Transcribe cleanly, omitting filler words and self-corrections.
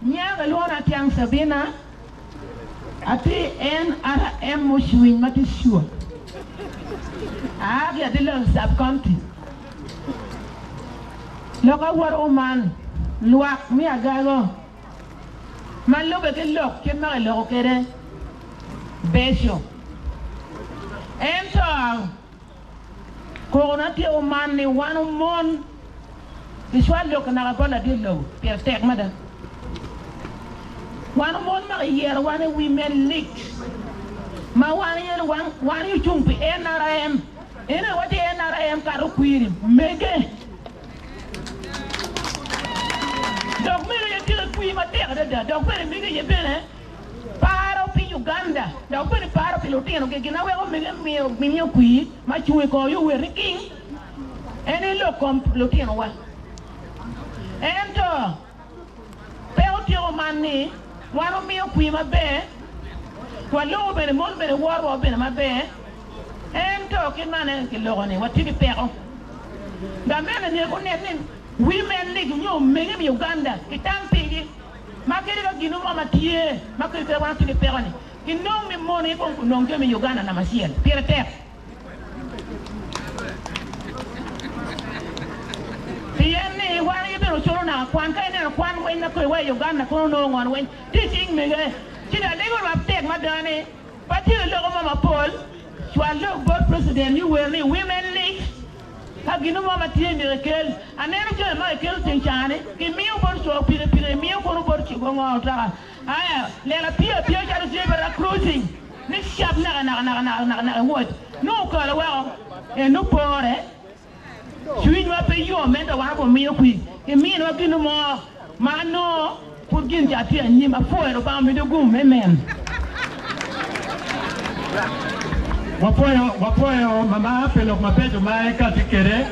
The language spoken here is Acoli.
Nya kilwongo ni Atiang Sabina, atye NRM mucwiny ma tye sure. Aa ki Adilong Sub County. Lok awoto kuman, lwak me agago ma lube ki lok kit ma kiloko kwede beco. Ento Kokona tye oman ni wan omon kicwal lok naka bot ladit lobo pire tek mada. Wan omon ma kiyero wan i Women League ma wan aye wan aye ocung pi NRM ene waci NRM kato kwiri mege dok mege aye tye ki kwir matek adada dok bene mege aye bene Paro pi Uganda dok bene paro pi lutino gi gin ma weko mege miyo kwir ma cung i kor Yoweri ni king en aye lok kom lutino wa. Ento pe otyeko man ni wan omiyo kwir maber wa lobo bene mon bene woro wa bene maber ento kit ma aneno ki loko ni watye ki peko. Gamente myero gunen ni women league nyo mege me Uganda ki tam pigi. Ma kadi ka gino mo ma tye ma kadi pe wan watye ki peko-ni, kinong ni mon aye kong onong jami i Uganda namba acel. Pire tek. Pien ni wan aye bene oculo naka kwan. Ka ineno kwan weng ma kodi wa i Uganda kono onongo ngon weng tye i cing mege. Ci dong alego matek mada ni pe atye ki loko mo mapol, cwal lok bot President Yoweri ni Women League. Ka gino mo ma tye myero ekel, aneno jami ma kikelo ceng ca-ni, kimiyo bot co pikipiki, imiyo kono bot co ngo mutoka, aya lela piyo apiya calo zebra crossing ni cap naka naka naka naka naka naka iwoc nongo okalo woko eno pore. Cwinywa pe yom ento wan wamiyo kwi kiminwa gino mo ma nongo pud gin ca tye anyim. Apwoyo Lubanga omedo gum. Amen. Wapwoyo, wapwoyo mama pi lok mabeco ma ikati kwede.